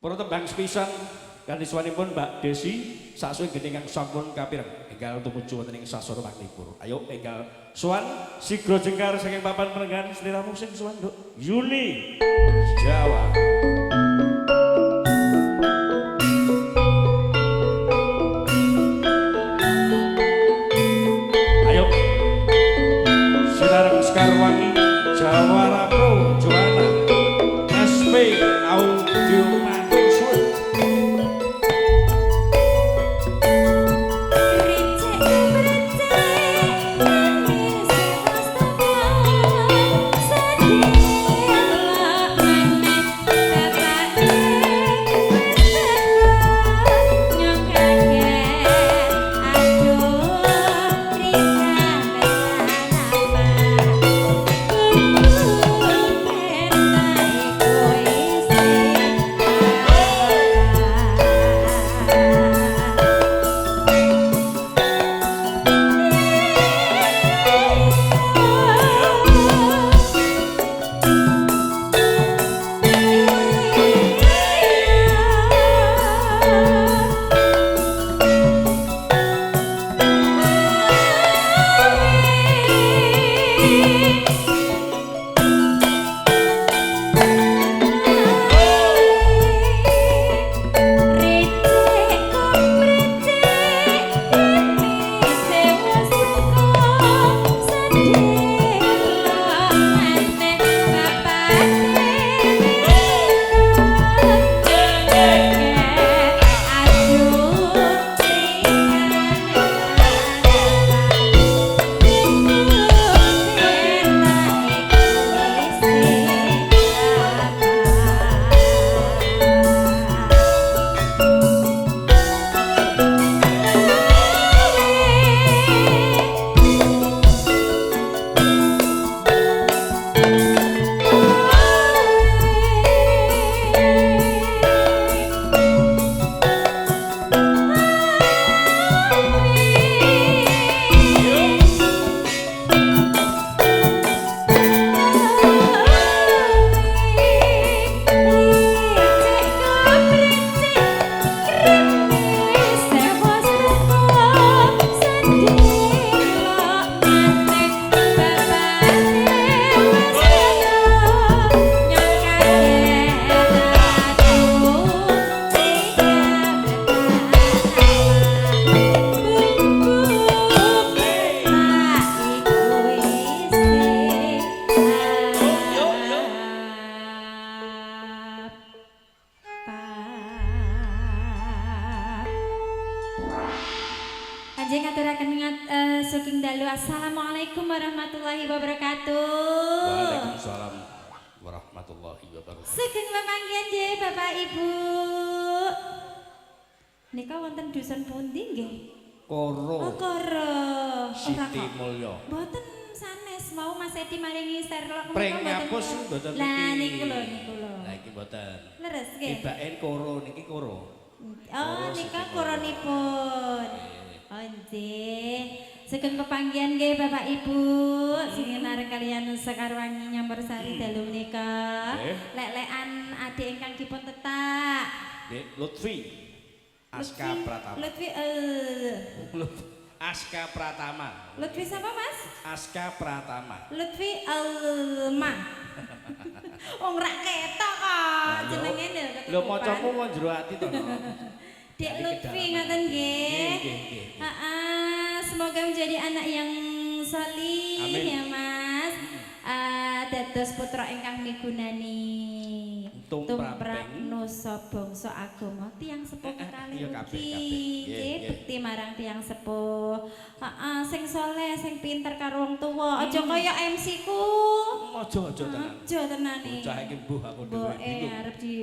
Para tembang sepisan kanthi swanipun Mbak Desi saksuwe gending kang sampun kapireng enggal tumuju wonten ing sasana Panglipur. Ayo enggal sowan sigra jengkar saking papan perenggan sliramu sing sowan Nduk Yuni Jawa. Ayo Sinareng Sekarwangi Jawara Pro Joana SP Audio Matur Suwun. Assalamualaikum warahmatullahi wabarakatuh. Waalaikumsalam warahmatullahi wabarakatuh. Sugeng pepanggihan nggih Bapak Ibu. Nika wonten dusun pundi nggih? Koro. Oh, Koro. Siti Mulya. Mboten sanes mau Mas Edi maringi serlok menika mboten. Pring mboten. Lah niku lho niku lho. Lah iki mboten. Leres nggih. Tibaken Koro niki Koro. Oh nika koronipun. Oh nggih. Sugeng pepanggihan nggih Bapak Ibu sing nareng kalian Sekarwangi Nyampersari dalu menika. Lek-lekan adik ingkang dipun tetak. Nggih, Lutfi Aska Pratama. Lutfi Aska Pratama. Lutfi siapa Mas? Aska Pratama. Lutfi Alma. Wong rak ketok kok jenenge lho. Lho macamu wong jero ati to. Dek Lutfi ngaten nggih. Heeh, semoga menjadi anak yang salih ya Mas. Dados putra ingkang migunani tumrap nusa bangsa agama tiyang sepuh kalih ugi nggih bekti marang tiyang sepuh. Heeh, sing saleh, sing pinter karo wong tuwa. Aja kaya MC ku. Aja tenan. Aja tenane. Bocah iki mbuh aku dhewe bingung. Arep di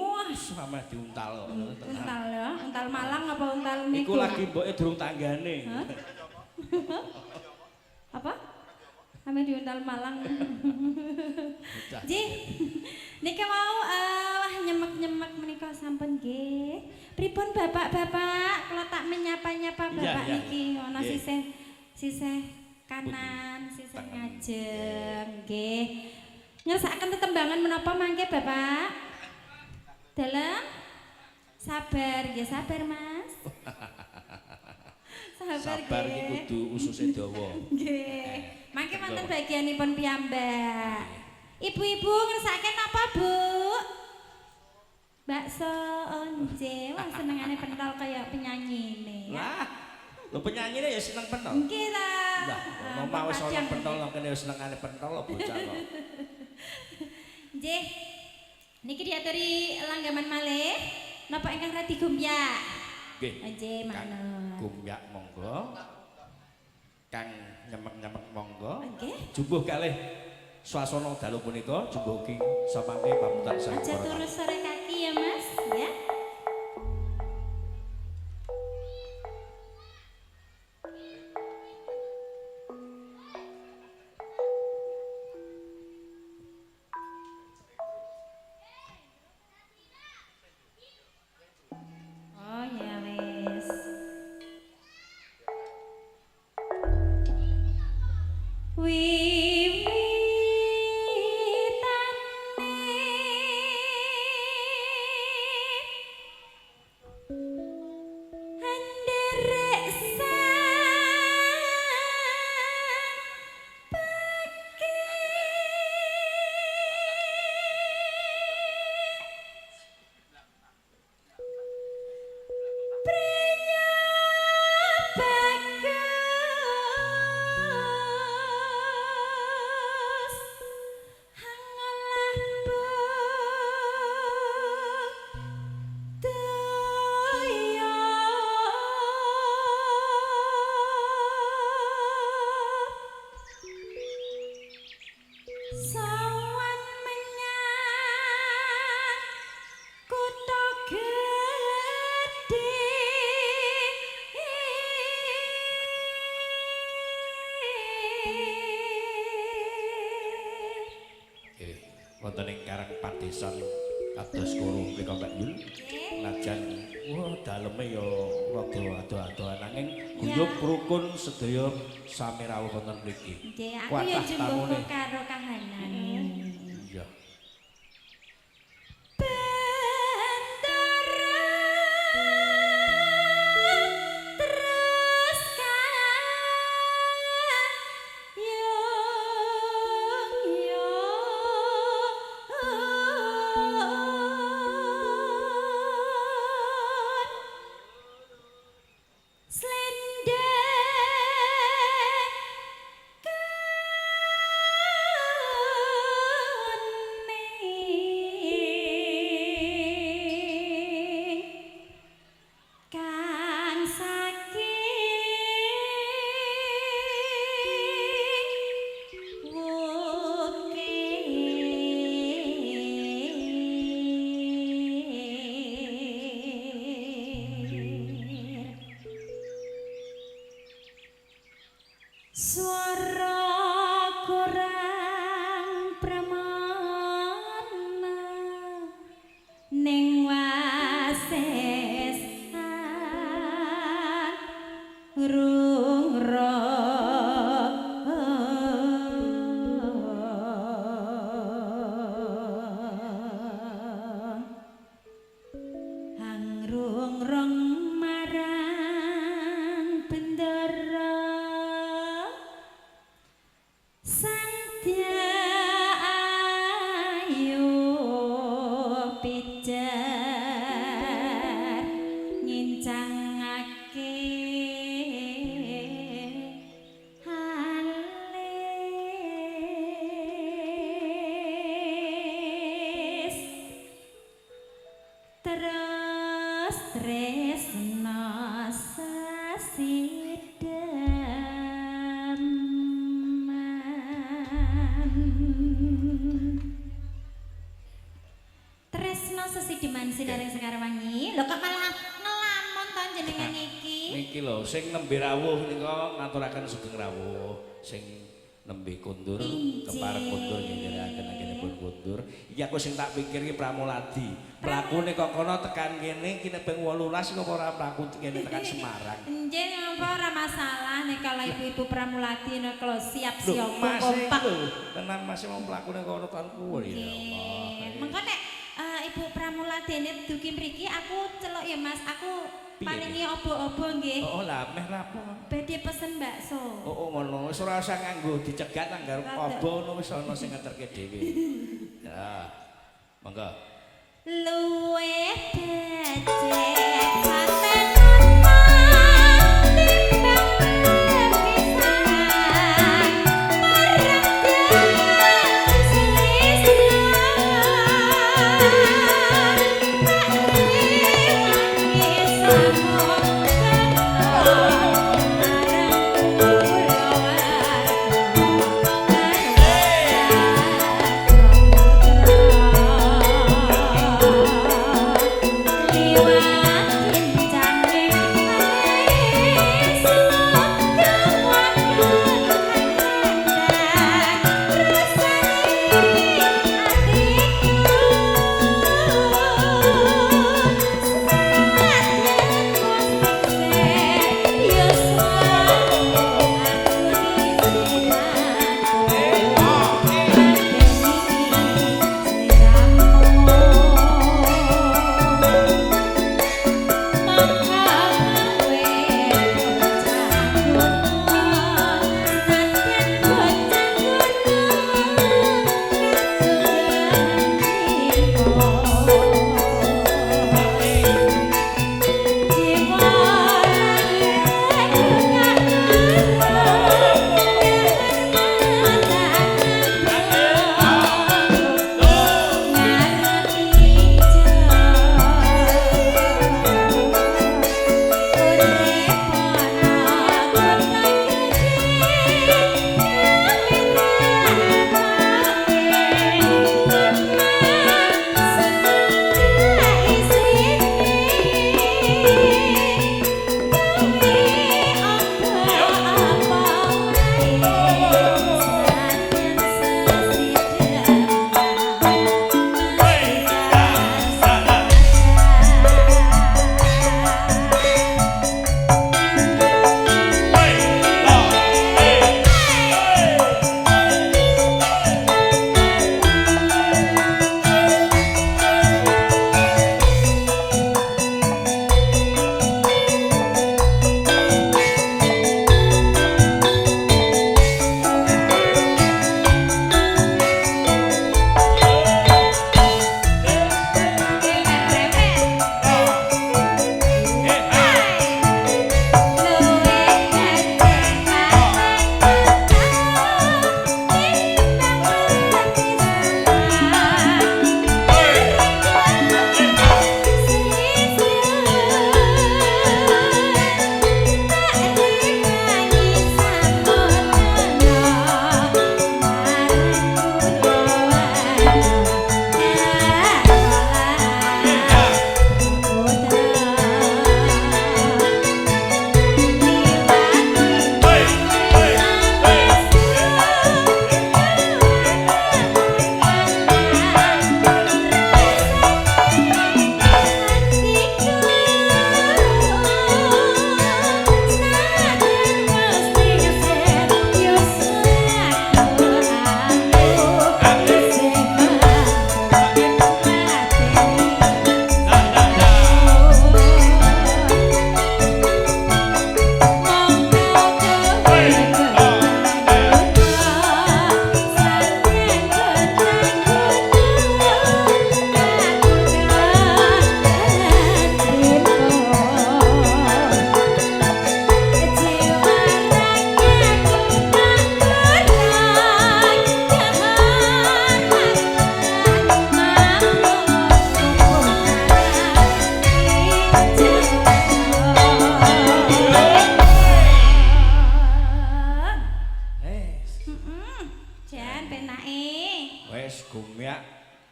wah sama diuntal. Untal ya, untal Malang apa untal niku? Iku lagi mboke durung tanggane. Apa? Ame diuntal Malang. Nggih. Niki mau wah nyemek-nyemek menika sampun nggih. Pripun bapak-bapak kula tak menyapa-nyapa bapak niki ana sisih sisih kanan, sisih ngajeng nggih. Ngersakaken tetembangan menapa mangke Bapak? Dalem sabar nggih, sabar Mas. Sabar. Sabar iki kudu ususe dawa. Nggih. Mangke wonten bagianipun piyambak. Ibu-ibu ngersake napa, Bu? Bakso once. Wah, senengane pentol kaya penyanyine. Lah, lho penyanyine ya seneng pentol. Nggih ta. Lah, omah wis ana pentol nang kene wis senengane pentol kok bocah kok. Nggih. Niki diaturi langgaman malih. Napa ingkang radi gumyak? Nggih. Nggih, manut. Gumyak monggo. Kang nyemek-nyemek monggo. Nggih. Jumbuh kalih swasana dalu punika jumbuh ugi samangke pamuntan saking Aja turu sore kaki ya, Mas, ya. Oh ya wis. Sawan menyang kutha gedhe. Nggih, wonten ing Karang Padesan kados koro mriku Mbak Yul. Najan wah daleme ya rada ado-adoan nanging guyub rukun sedaya sami rawuh wonten mriki. Nggih, aku ya jumbuh karo kahanan. Iya. Bendera terus kayung slendeng kuning kang saking wukir. Swara kurang pramana ning wasis rung hang rung rong marang bendara Sandya ayu pijar ngincangake alis terus tresna sasideman. Tresna sesideman sinaring Sekarwangi. Lho kok malah ngelamun to jenengan iki? Niki lho sing nembe rawuh nika ngaturaken sugeng rawuh, sing nembe kondur kepareng kondur nggih nderekaken anggenipun kondur. Iki aku sing tak pikir iki Pramuladi. Mlakune kok kono tekan kene iki ping 18 kok ora mlaku kene tekan Semarang. Nggih napa ora masalah nek kalau ibu-ibu Pramuladi nek kalau siap Lho, siap Mas kompak. lho, tenan Mas mau mlakune kono tekan kuwi ya Allah. Mengko nek Ibu Pramula Dene dugi mriki aku celuk ya Mas, aku paringi obo-obo nggih. Oh lah meh rapo. Badhe pesen bakso. Oh ngono, wis ora usah nganggo dicegat anggar obo ngono wis ana sing ngeterke dhewe. Ya. Monggo. Luwih becik paten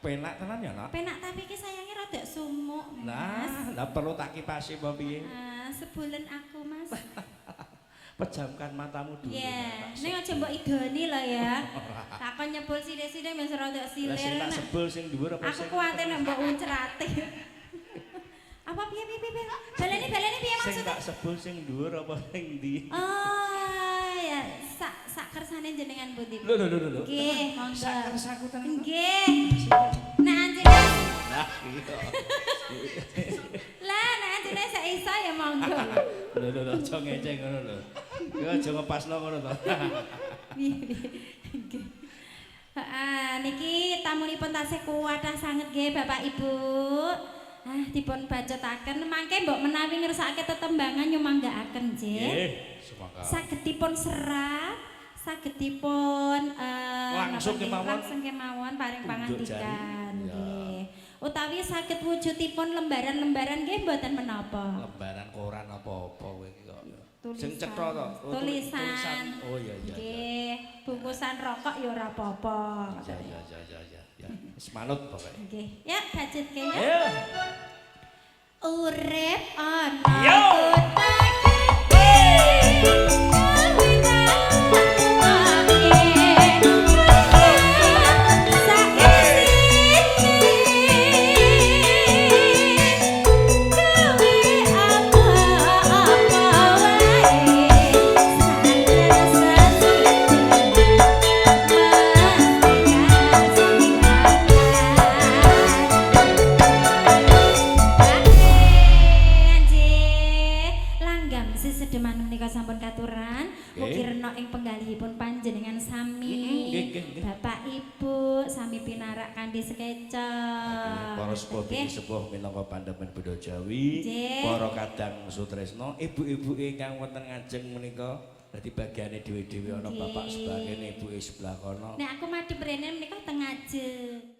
Penak tenan ya, Nak? Penak tapi iki sayange rada sumuk, Mas. Lah, lah perlu tak kipasi apa piye? Sebulan aku, Mas. Pejamkan matamu dulu. Iya, ning aja mbok idoni lho ya. Takon nyebul sithik-sithik ben rada silir. Lah sing tak sebul sing dhuwur apa sing? Aku kuwatir nek mbok uncrate. Apa piye piye piye? Baleni baleni piye maksudnya? Sing tak sebul sing dhuwur apa sing ndi? Oh, ya sak kersane jenengan pundi? Lho lho lho lho. Nggih, monggo. Sak kersaku tenan. Nggih. Nek anjenengan Lah iya. Lah nek anjene sak iso ya monggo. Lho lho aja ngece ngono lho. Ya aja ngepasno ngono to. Nggih. Heeh, niki tamunipun tasih kuwathah sanget nggih Bapak Ibu. Ah, dipun bacutaken mangke mbok menawi ngersakake tetembangan nyumanggaaken nggih. Nggih, sumangga. Saged dipun serat, saged dipun Langsung kemawon. Langsung kemawon paring pangandikan nggih. Utawi saged wujudipun lembaran-lembaran nggih mboten menapa. Lembaran koran apa-apa kowe iki kok. Tulisan. Sing cetha to. Oh, Tulisan. Oh iya iya. Nggih, bungkusan rokok ya ora apa-apa. Iya iya iya iya iya. Ya, wis manut pokoke. Nggih. Ya, bacutke ya. Ayo. Urip ana Yo. kutha gedhe. Langgam sesedeman menika sampun katuran. Mugi rena ing penggalihipun panjenengan sami. Bapak Ibu sami pinarak kanthi sekeca. Para sepuh sepuh minangka pandemen budaya Jawi, para kadang sutresna, ibu-ibu ingkang wonten ngajeng menika dadi bagiane dhewe-dhewe ana bapak sebelah kene, ibuke sebelah kono. Nek aku madhep rene menika teng ngajeng.